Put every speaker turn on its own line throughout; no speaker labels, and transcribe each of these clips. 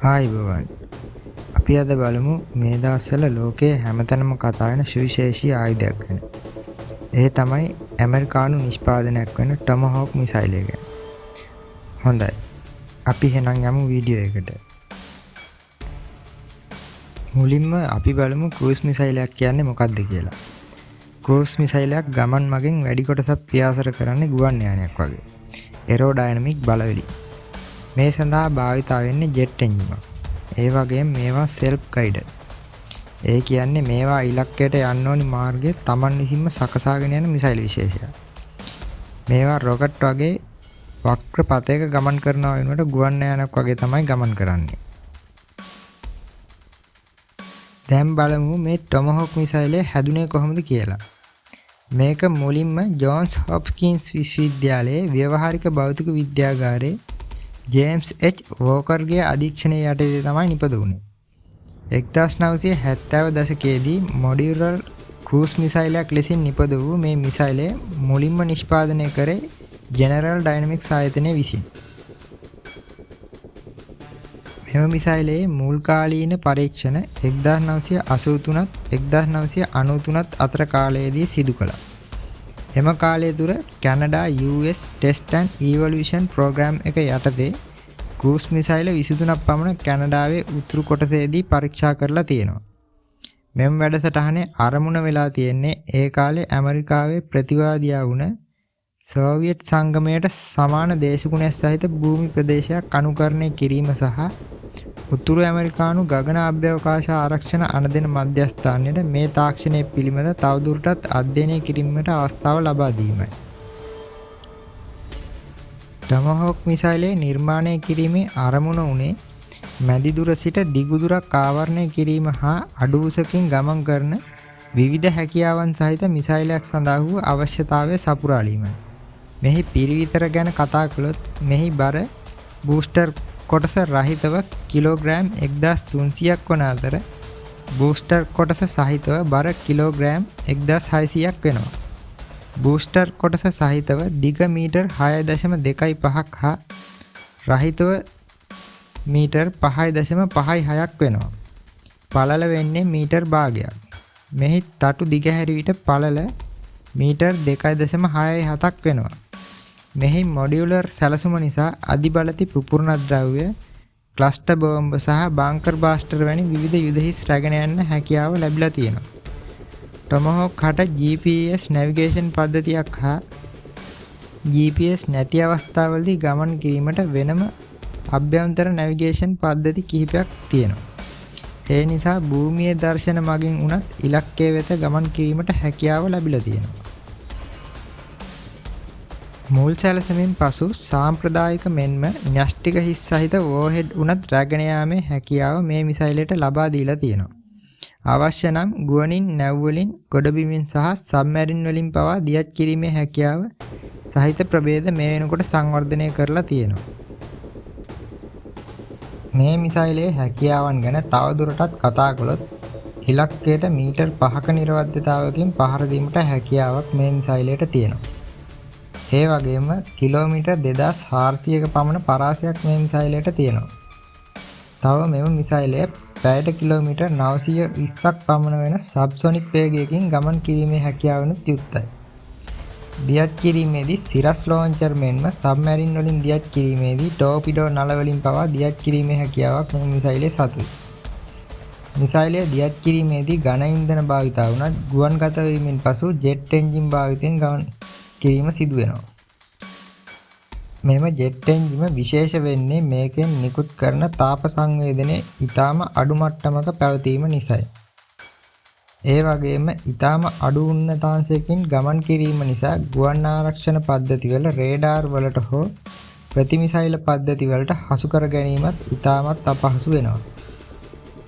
ආයුබෝවන්. අපි අද බලමු මේ දවස්වල ලෝකයේ හැමතැනම කතා වෙන සුවිශේෂී ආයුධයක් ගැන. ඒ තමයි ඇමරිකානු නිෂ්පාදනයක් වෙන ටොමහොක් මිසයිලය ගැන. හොඳයි. අපි එහෙනම් යමු වීඩියෝ එකට. මුලින්ම අපි බලමු ක්‍රූස් මිසයිලයක් කියන්නේ මොකක්ද කියලා. ක්‍රූස් මිසයිලයක් ගමන් මගෙන් වැඩි කොටසක් පියාසර කරන්නේ ගුවන් යානයක් වගේ. එරෝඩයිනමික් බලවලින්. මේ සඳහා භාවිතා වෙන්නේ ජෙට් එන්ජිමක්. ඒ වගේම මේවා සෙල්ෆ් ගයිඩඩ්. ඒ කියන්නේ මේවා ඉලක්කයට යන්න ඕනි මාර්ගය තමන් විසින්ම සකසාගෙන යන මිසයිල් විශේෂයක්. මේවා රොකට් වගේ වක්‍ර පථයක ගමන් කරනවා වෙනුවට ගුවන් යානයක් වගේ තමයි ගමන් කරන්නේ. දැන් බලමු මේ ටොමහොක් මිසයිලය හැදුනේ කොහොමද කියලා. මේක මුලින්ම ජෝන්ස් හොප්කින්ස් විශ්වවිද්‍යාලයේ ව්‍යවහාරික භෞතික විද්‍යාගාරයේ ජේම්ස් එච් වෝකර්ගේ අධීක්ෂණය යටතේ තමයි නිපද වුණේ. 1970 දශකයේදී මොඩියුලර් ක්‍රූස් මිසයිලයක් ලෙසින් නිපද වූ මේ මිසයිලය මුලින්ම නිෂ්පාදනය කරේ ජෙනරල් ඩයිනමික්ස් ආයතනය විසින්. මෙම මිසයිලයේ මුල් කාලීන පරීක්ෂණ 1983ත් 1993ත් අතර කාලයේදී සිදු කළා. එම කාලය තුර Canada US test and evaluation programme එක යටතේ ක්‍රූස් මිසයිල 23ක් පමණ කැනඩාවේ උතුරු කොටසේදී පරීක්ෂා කරලා තියෙනවා. මෙම වැඩසටහනේ අරමුණ වෙලා තියෙන්නේ ඒ කාලේ ඇමරිකාවේ ප්‍රතිවාදියා වුණ සෝවියට් සංගමයට සමාන දේශගුණයක් සහිත භූමි ප්‍රදේශයක් අනුකරණය කිරීම සහ උතුරු ඇමරිකානු ගගන අභ්‍යවකාශ ආරක්ෂණ අණදෙන මධ්‍යස්ථානයට මේ තාක්ෂණය පිළිබඳ තවදුරටත් අධ්‍යයනය කිරීමට අවස්ථාව ලබා දීමයි. ටොමහොක් මිසයිලය නිර්මාණය කිරීමේ අරමුණ වුණේ මැදි දුර සිට දිගු දුරක් ආවරණය කිරීම හා අඩු උසකින් ගමන් කරන විවිධ හැකියාවන් සහිත මිසයිලයක් සඳහා වූ අවශ්‍යතාවය සපුරාලීමයි. මෙහි පිරිවිතර ගැන කතා කළොත් මෙහි බර බූස්ටර් කොටස රහිතව කිලෝග්‍රෑම් 1300ක් වන අතර බූස්ටර් කොටස සහිතව බර කිලෝග්‍රෑම් 1600ක් වෙනවා. බූස්ටර් කොටස සහිතව දිග මීටර් 6.25ක් හා රහිතව මීටර් 5.56ක් වෙනවා. පළල වෙන්නේ මීටර් භාගයක්. මෙහි තටු දිගහැරි විට පළල මීටර් 2.67ක් වෙනවා. මෙහි මොඩියුලර් සැලසුම නිසා අධිබලති පුපුරණ ද්‍රව්‍ය, ක්ලස්ටර් බෝම්බ සහ බංකර් බාස්ටර් වැනි විවිධ යුද හිස් රැගෙන යන්න හැකියාව ලැබිලා තියෙනවා. ටොමහොක් හට GPS navigation පද්ධතියක් හා GPS නැති අවස්ථාවලදී ගමන් කිරීමට වෙනම අභ්‍යන්තර නැවිගේෂන් පද්ධති කිහිපයක් තියෙනවා. ඒ නිසා භූමියේ දර්ශන මගින් වුණත් ඉලක්කය වෙත ගමන් කිරීමට හැකියාව ලැබිලා තියෙනවා. මුල් සැලසුමින් පසු සාම්ප්‍රදායික මෙන්ම න්‍යෂ්ටික හිස් සහිත වෝහෙඩ් වුණත් රැගෙන යාමේ හැකියාව මේ මිසයිලයට ලබා දීලා තියෙනවා. අවශ්‍ය නම් ගුවනින්, නැව් වලින්, ගොඩබිමින් සහ සබ්මැරින් වලින් පවා දියත් කිරීමේ හැකියාව සහිත ප්‍රභේද මේ වෙනකොට සංවර්ධනය කරලා තියෙනවා. මේ මිසයිලයේ හැකියාවන් ගැන තවදුරටත් කතා කළොත් ඉලක්කයට මීටර් 5ක නිරවද්‍යතාවකින් පහර දීමට හැකියාවක් මේ මිසයිලයට තියෙනවා. ඒ වගේම කිලෝමීටර් 2400ක පමණ පරාසයක් මේ මිසයිලයට තියෙනවා. තව මෙම මිසයිලය පැයට කිලෝමීටර් 920ක් පමණ වෙන සබ්සොනික් වේගයකින් ගමන් කිරීමේ හැකියාවනුත් යුක්තයි. දියත් කිරීමේදී සිරස් ලෝන්චර් මෙන්ම සබ්මැරින් වලින් දියත් කිරීමේදී ටෝපිඩෝ නල වලින් පවා දියත් කිරීමේ හැකියාවක් මෙම මිසයිලයේ සතුයි. මිසයිලය දියත් කිරීමේදී ඝන ඉන්ධන භාවිතා වුණත් ගුවන්ගත වීමෙන් පසු ජෙට් එන්ජින් භාවිතයෙන් ගමන් කිරීම සිදු වෙනවා. මෙම ජෙට් එන්ජිම විශේෂ වෙන්නේ මේකෙන් නිකුත් කරන තාප සංවේදනය ඉතාම අඩු මට්ටමක පැවතීම නිසායි. ඒ වගේම ඉතාම අඩු උන්නතාංශයකින් ගමන් කිරීම නිසා ගුවන් ආරක්ෂණ පද්ධතිවල රේඩාර් වලට හෝ ප්‍රතිමිසයිල පද්ධති වලට හසු කර ගැනීමත් ඉතාමත් අපහසු වෙනවා.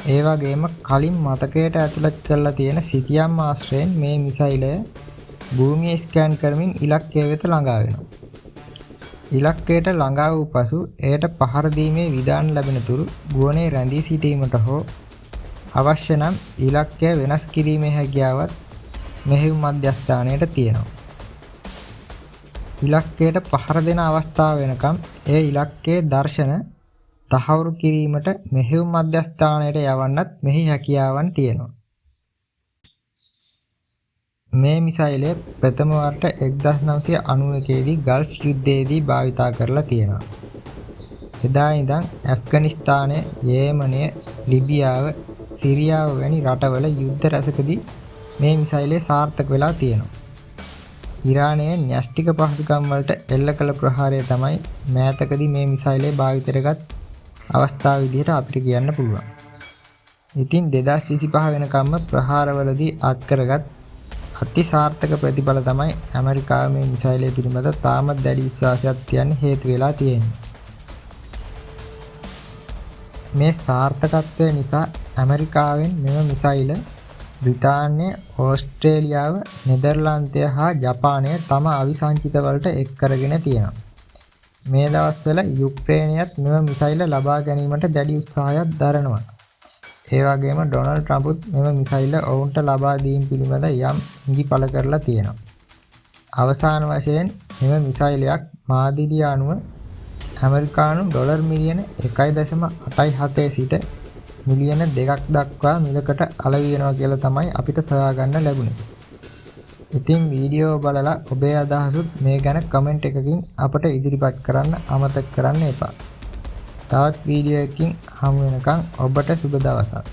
ඒ වගේම කලින් මතකයට ඇතුළත් කරලා තියෙන සිතියම් ආශ්‍රයෙන් මේ මිසයිලය භූමිය ස්කෑන් කරමින් ඉලක්කය වෙත ළඟා වෙනවා. ඉලක්කයට ළඟා වූ පසු එයට පහර දීමේ විධාන ලැබෙන තුරු ගුවනේ රැඳී සිටීමට හෝ අවශ්‍ය නම් ඉලක්කය වෙනස් කිරීමේ හැකියාවත් මෙහෙයුම් මධ්‍යස්ථානයට තියෙනවා. ඉලක්කයට පහර දෙන අවස්ථාව වෙනකම් එය ඉලක්කයේ දර්ශන තහවුරු කිරීමට මෙහෙයුම් මධ්‍යස්ථානයට යවන්නත් මෙහි හැකියාවන් තියෙනවා. මේ මිසයිලය ප්‍රථම වරට 1991 දී ගල්ෆ් යුද්ධයේදී භාවිතා කරලා තියෙනවා. එදා ඉඳන් ඇෆ්ගනිස්තානය, යේමනය, ලිබියාව, සිරියාව වැනි රටවල යුද්ධ රැසකදී මේ මිසයිලය සාර්ථක වෙලා තියෙනවා. ඉරානයේ න්‍යෂ්ටික පහසුකම් වලට එල්ල කළ ප්‍රහාරය තමයි මෑතකදී මේ මිසයිලය භාවිතයට ගත් අවස්ථාව විදිහට අපිට කියන්න පුළුවන්. ඉතින් 2025 වෙනකම්ම ප්‍රහාරවලදී අත් කරගත් අති සාර්ථක ප්‍රතිඵල තමයි ඇමරිකාව මේ මිසයිලය පිළිබඳ තාමත් දැඩි විශ්වාසයක් තියන්න හේතු වෙලා තියෙන්නේ. මේ සාර්ථකත්වය නිසා ඇමරිකාවෙන් මෙම මිසයිල බ්‍රිතාන්‍ය, ඕස්ට්‍රේලියාව, නෙදර්ලන්තය හා ජපානය තම අවිසංචිතවලට එක් කරගෙන තියෙනවා. මේ දවස්වල යුක්‍රේනයත් මෙම මිසයිල ලබා ගැනීමට දැඩි උත්සාහයක් දරනවා. ඒ වගේම ඩොනල්ඩ් ට්‍රම්පුත් මෙම මිසයිල ඔවුන්ට ලබා දීම පිළිබඳ යම් ඉඟි පළ කරලා තියෙනවා. අවසාන වශයෙන් මෙම මිසයිලයක් මාදිලිය අනුව ඇමරිකානු ඩොලර් මිලියන 1.87 සිට මිලියන 2ක් දක්වා මිලකට අලෙවි වෙනවා කියලා තමයි අපිට සොයාගන්න ලැබුණේ. ඉතින් වීඩියෝ බලලා ඔබේ අදහසුත් මේ ගැන කමෙන්ට් එකකින් අපට ඉදිරිපත් කරන්න අමතක කරන්න එපා. තවත් වීඩියෝ එකකින් හමු වෙනකන් ඔබට සුබ දවසක්.